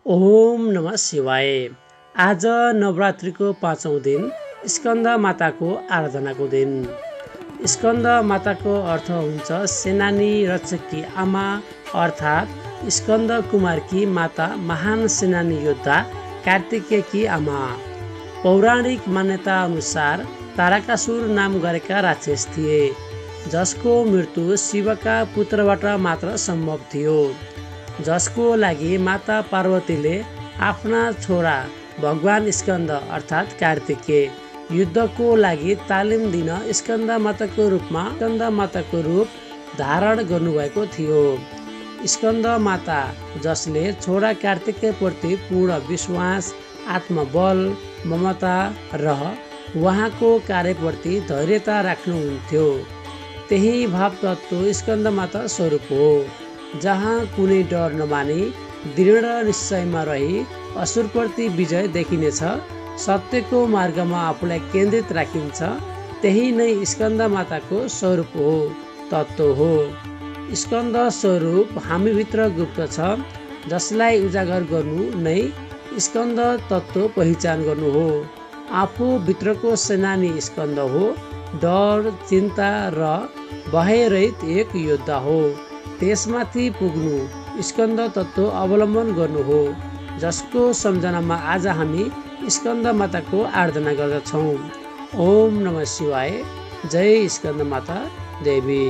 ओम नमः शिवाय। आज नवरात्रिको 5औं दिन स्कन्द माताको आराधनाको दिन। स्कन्द माताको अर्थ हुन्छ सेनानी रक्षकी आमा, अर्थात् स्कन्द कुमारकी माता महान सेनानी योद्धा कार्तिकेयकी आमा। पौराणिक मान्यता अनुसार तारकासुर नाम गरेका राक्षस थिए, जसको मृत्यु शिवका पुत्रबाट मात्र सम्भव थियो, जसको लागि माता पार्वतीले आफ्ना छोरा भगवान स्कन्द अर्थात् कार्तिकेय युद्धको लागि तालिम दिन स्कन्द माताको रूप धारण गर्नुभएको थियो। स्कन्द माता जसले छोरा कार्तिकेय प्रति पूर्ण विश्वास, आत्मबल, ममता र उहाँको कार्यप्रति धैर्यता राख्नुहुन्थ्यो, त्यही भाव तत्त्व स्कन्द माता स्वरूप हो, जहाँ कुनै डर नमानी दृढ निश्चयमा रही असुरप्रति विजय देखिनेछ, सत्यको मार्गमा आफूलाई केन्द्रित राखिन्छ, त्यही नै स्कन्द माताको स्वरूप हो, तत्त्व हो। स्कन्द स्वरूप हामीभित्र गुप्त छ, जसलाई उजागर गर्नु नै स्कन्द तत्त्व पहिचान गर्नु हो। आफू भित्रको सेनानी स्कन्द हो, डर, चिन्ता र भयरहित एक योद्धा हो। त्यसमाथि पुग्नु स्कन्द तत्त्व अवलम्बन गर्नु हो, जसको सम्झनामा आज हामी स्कन्द माताको आराधना गर्दछौँ। ओम नमः शिवाय। जय स्कन्द माता देवी।